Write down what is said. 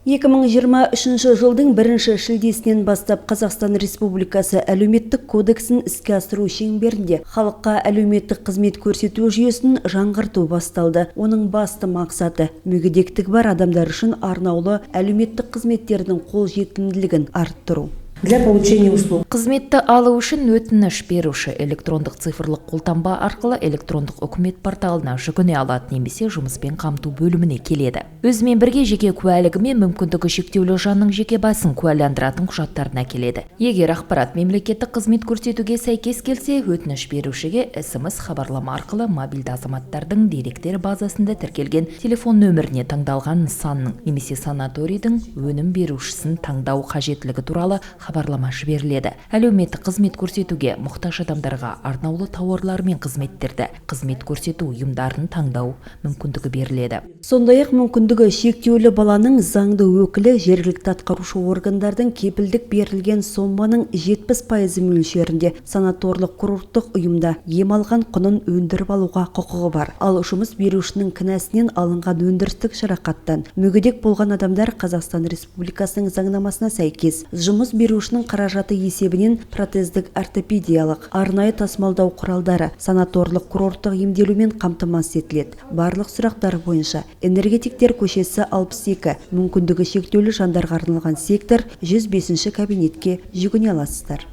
2023 жылдың бірінші шілдесінен бастап Қазақстан Республикасы Әлеуметтік кодексін іске асыру шеңберінде халыққа әлеуметтік қызмет көрсету жүйесін жаңғырту басталды. Оның басты мақсаты – мүгедектігі бар адамдар үшін арнаулы әлеуметтік қызметтердің қолжетімділігін арттыру. Для получения услуг. Қызметті алу үшін өтініш беруші электрондық цифрлық қолтаңба арқылы электрондық үкімет порталына жүгіне алады немесе жұмыспен қамту бөліміне келеді. Өзімен бірге жеке куәлігі мен мүмкіндігі шектеулі жанның жеке басын куәландыратын құжаттарын әкеледі. Егер ақпарат мемлекеттік қызмет көрсетуге сәйкес келсе, өтініш берушіге СМС хабарлама арқылы мобильді азаматтардың деректер базасында тіркелген телефон нөміріне таңдалған нысанның немесе санаторийдің өнім берушісін таңдау қажеттілігі туралы хабарлама жіберіледі. Әлеуметтік қызмет көрсетуге мұқтаж адамдарға арнаулы тауарлар мен қызметтерді, қызмет көрсету ұйымдарын таңдау мүмкіндігі беріледі. Сондай ақ мүмкіндігі шектеулі баланың заңды өкілі жергілікті атқарушы органдардың кепілдік берілген соманың 70% мөлшерінде санаторлық курорттық ұйымда ем алған құнын өндіріп алуға құқығы бар. Ал жұмыс берушінің кінәсінен алынған өндірістік жарақаттан мүгедек болған адамдар Қазақстан Республикасының заңнамасына сәйкес жұмыс берушінің қаражаты есебінен протездік ортопедиялық арнайы тасымалдау құралдары, санаторлық курорттық емделумен қамтамасыз етіледі. Барлық сұрақтар бойынша Энергетиктер көшесі 62, мүмкіндігі шектеулі жандарға арналған сектор, 105 кабинетке жүгіне аласыздар.